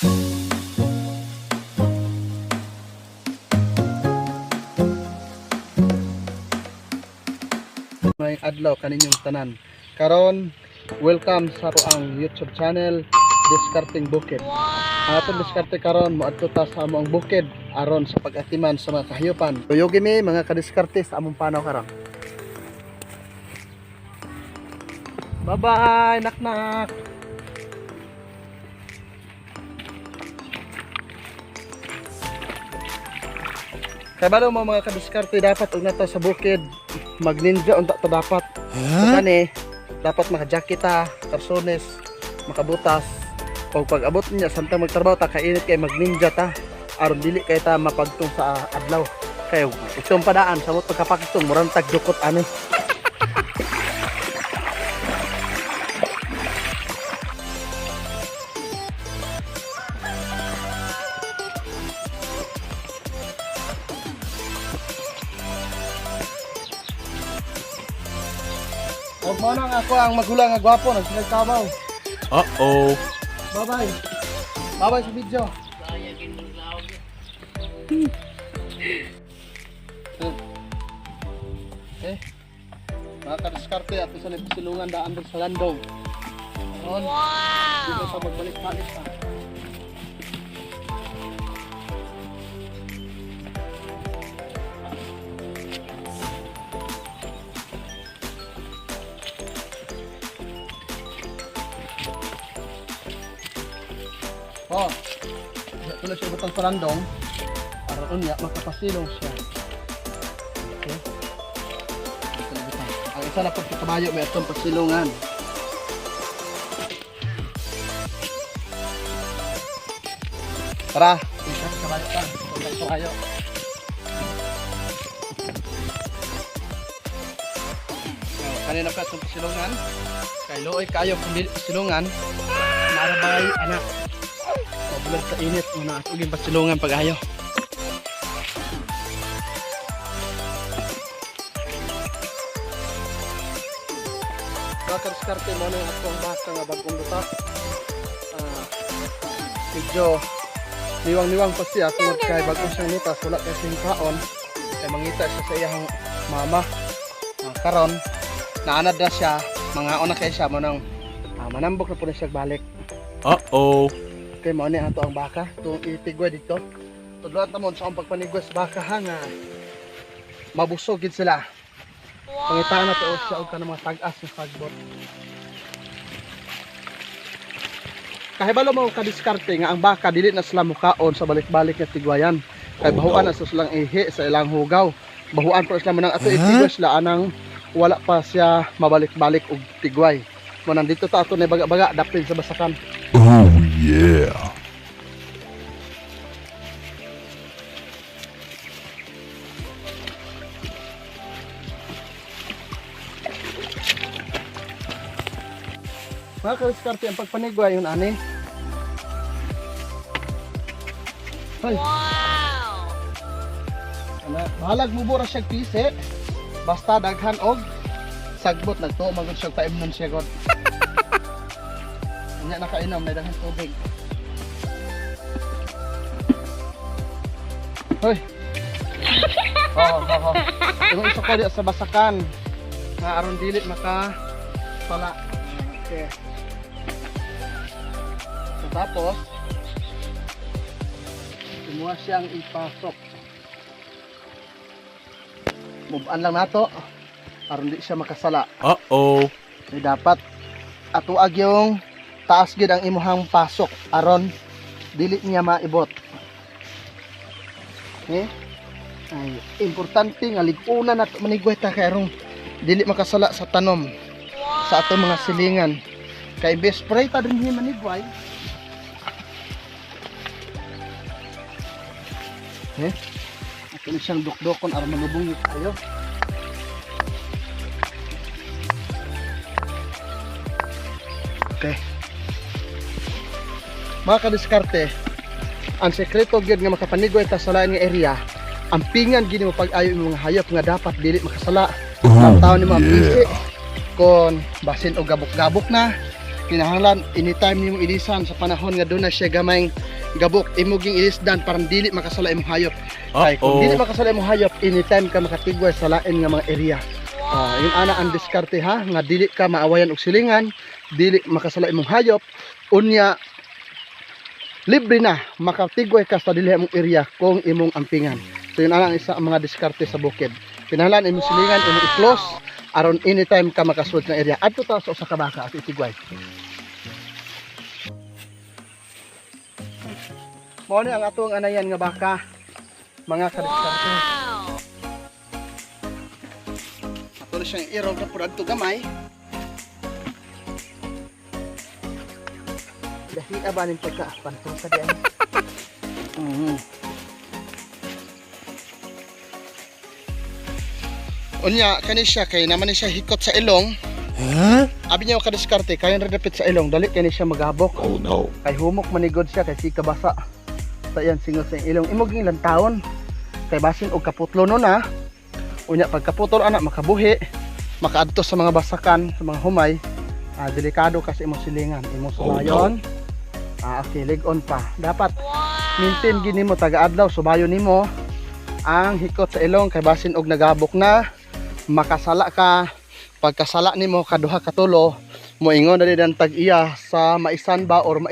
May adlaw kaninyong tanan. Karon, welcome sa ang YouTube channel Diskarting Bukid. Ang atong diskarte karon, moadto ta sa among bukid aron sa pag-atiman sa mga kahayupan. Tuyogi mi, mga kadiskarte, sa among panaw karon. Bye-bye, naknak. Kabalo mo, mga kadiskarte, dapat og nato sa bukid magninja unta ta dapat. So kani dapat maka-jacket ta, karsones, makabutas. O pag abot niya samtang magtrabaho ta, kainit kay, magninja ta aron dili kay ta mapagtong sa adlaw. Kay itong padaan samot pagkapagtong, murang tag dukot ani. Og mo nang ako ang magulang nga gwapo nagsinagkabaw. Uh-oh. Bye-bye. Bye-bye sa video. Okay. Mga kadiskarte, ato sa nagpasilungan daan doon sa landong. Ron, wow! Dito sa magbalik-balik pa. Oh, ito na siya ibutang sa landong. Aron niya, makapasilong siya. Okay. Ito na ibutang. Ang isa na po sa kabayo, may atong pasilungan. Tara, isa sa kabayo pa. Itong kabayo. Kanina pa itong pasilungan. Kay luoy kayo kung dili pasilungan. Narabay, anak. Mabulad sa init muna at uging pasilungan pag-ayo. Mga kadiskarte, mo na yung atong baka nga bagong lutak. Ah, medyo liwang-liwang pa siya tungod kay bagong siyang lutas, wala kay siyang kaon. Kay mangita siya sa iyang mama. Ah, karon, naanad na siya, mga na kay siya mo nang manambok na po na siya balik. Uh-oh. Okay, mao ni ato ang baka. Itong itigwa dito. Tudloan ta mo sa akong pagpanigwa sa baka ha nga mabusog gid sila. Pangitaan na to siya og kanang mga tag-as nga sagbot. Kahibalo mo, kadiskarte, nga ang baka dili na sila mukaon sa balik-balik nga tigwayan. Kay Oh, bahuan no. na sa silang ihi sa ilang hugaw. Bahuan po sila mo nang ato itigwa sila anang wala pa siya mabalik-balik og tigway. Mo nang dito ta ato na baga-baga dapin sa basakan. Oh yeah. Mga kadiskarte, ang pagpanigwa yun ani. Hoy. Wow! Ana, bahalag mo bura siya pisi. Basta daghan og sagbot, nagtuo magud siya paimnon siya god. Nya nakainom na daghan tubig. Hoy. Oh. Imong isa ko sa basakan nga aron dili maka sala. Okay. So, tapos, kumuha siyang ipasok. Mubaan lang nato aron di siya makasala. Uh-oh. Kaya dapat atuag yung taas gid ang imuhang pasok aron dili niya maibot. Okay? Ay, importante nga lig-una nato manigway ta kay aron dili makasala sa tanom sa atong mga silingan. Kay best spray ta dinhi manigway. Eh? Ato na siyang dukdokon aron malubong kayo. Okay. Mga kadiskarte, ang sekreto gyud nga makapanigoy ta sa lain nga area, ang pingan gini mo pag-ayo imong mga hayop nga dapat dili makasala. Oh Taon nimo ang pisi yeah. kon basin og gabok-gabok na, Kinahanglan anytime nimo ilisan sa panahon nga doon na siya gamayng gabok, imo ging ilisdan para dili makasala imong hayop. Kay kung dili Uh-oh. makasala imong hayop, anytime ka makatigway sa lain nga mga area. Yung ana ang diskarte ha, nga dili ka maawayan og silingan, dili makasala imong hayop, unya libre na makatigway ka sa dili imong area kung imong ampingan. So yun ana ang isa ang mga diskarte sa bukid. Kinahanglan imong silingan, imong i-close aron anytime ka makasud ng area. Adto ta sa usa ka baka at itigway. Mao ni ang atong anayan nga baka, mga kadiskarte. Wow! Ato na siyang irog na pud adto gamay. Dahi ba ning pagka panto sa diyan. Unya kani siya kay naman ni siya hikot sa ilong. Huh? Abi niya kadiskarte kay ra dapit sa ilong, dali kay ni siya magabok. Oh no. Kay humok manigod siya kay si kabasa. Sa iyan singot sa iyang ilong imo ging taon. Kay basin og kaputlo no na. Unya pagkaputol ana makabuhi, makaadto sa mga basakan, sa mga humay. Delikado kasi imong silingan, imong Oh, no. sulayon. Okay, leg-on pa. Dapat maintain gini mo taga-adlaw subayon nimo ang hikot sa ilong kay basin og nagabok na makasala ka. Pagkasala nimo kaduha katulo, moingon na din ang tag-iya sa maisan ba or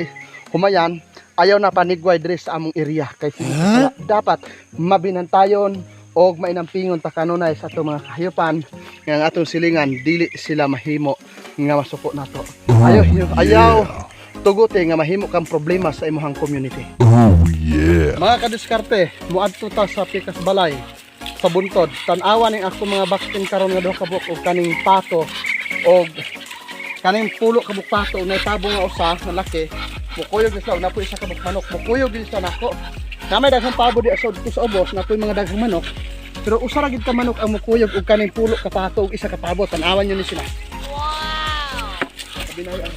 humayan, ayaw na panigway diri sa among area kay sige kasala. Dapat mabinantayon og mainampingon ta kanunay sa atong mga kahayupan nga ang atong silingan dili sila mahimo nga masuko nato. Ayaw ayaw tuguti nga mahimo kang problema sa imong community. Oh yeah. Mga kadiskarte, muadto ta sa Pikas Balay sa buntod. Tan-awa ning ako mga baktin karon nga duha ka buok og kaning pato og kaning pulo ka buok pato og naitabo nga usa nga laki. Mukuyog ni sila, napoy isa ka buok manok. Mukuyog din sila nako. Na may daghang pabo di sa dito sa ubos, napoy mga daghang manok. Pero usa ra gid ka manok ang mukuyog og kaning pulo ka pato og isa ka pabo. Tan-awan nyo ni sila. Wow! Sabi na yun.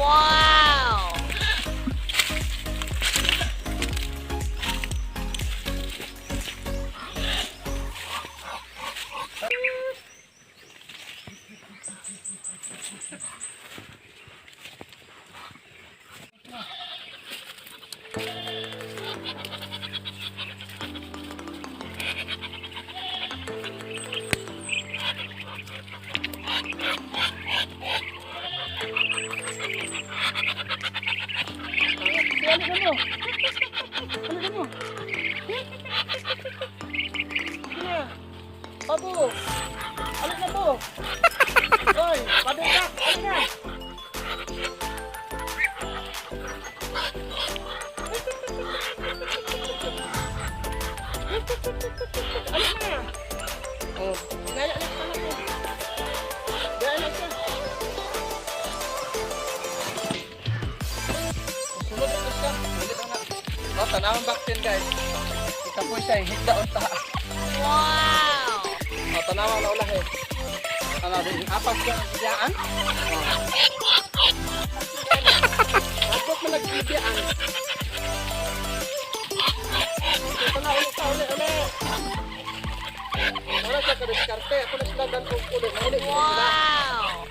Wow! Ano mo? Ano mo? Sige. Pabo. Ano na po? Hoy, pabo ka. Ano na? Ano na? Oh, naya na pala ko. Daya na siya. Sunod na siya. Ulit na. Oh, tanawang vaccine, guys. Ikapoy siya, higdaon ta. Wow! Oh, tanawa na ulah eh. Ano, din apas ka ang biyaan? Oh. Tapos mo nagbibiyaan. Ito na ulit ta, ulit, ulit. Wala siya ka-diskarte. Ako na sila dan kong ulit. Ulit sila. Wow!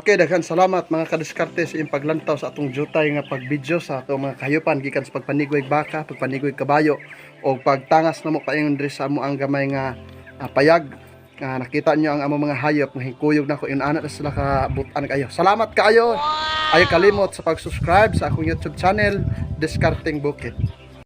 Okay, daghan salamat, mga kadiskarte, sa inyong paglantaw sa atong jutay nga pag-video sa atong mga kahayupan gikan sa pagpanigoy baka, pagpanigoy kabayo o pagtangas namo paingon diri sa amo ang gamay nga payag. Nakita niyo ang among mga hayop nga hikuyog nako, inana na sila ka butan kayo. Salamat kaayo. Ayaw kalimot sa pag-subscribe sa akong YouTube channel, Diskarteng Bukid.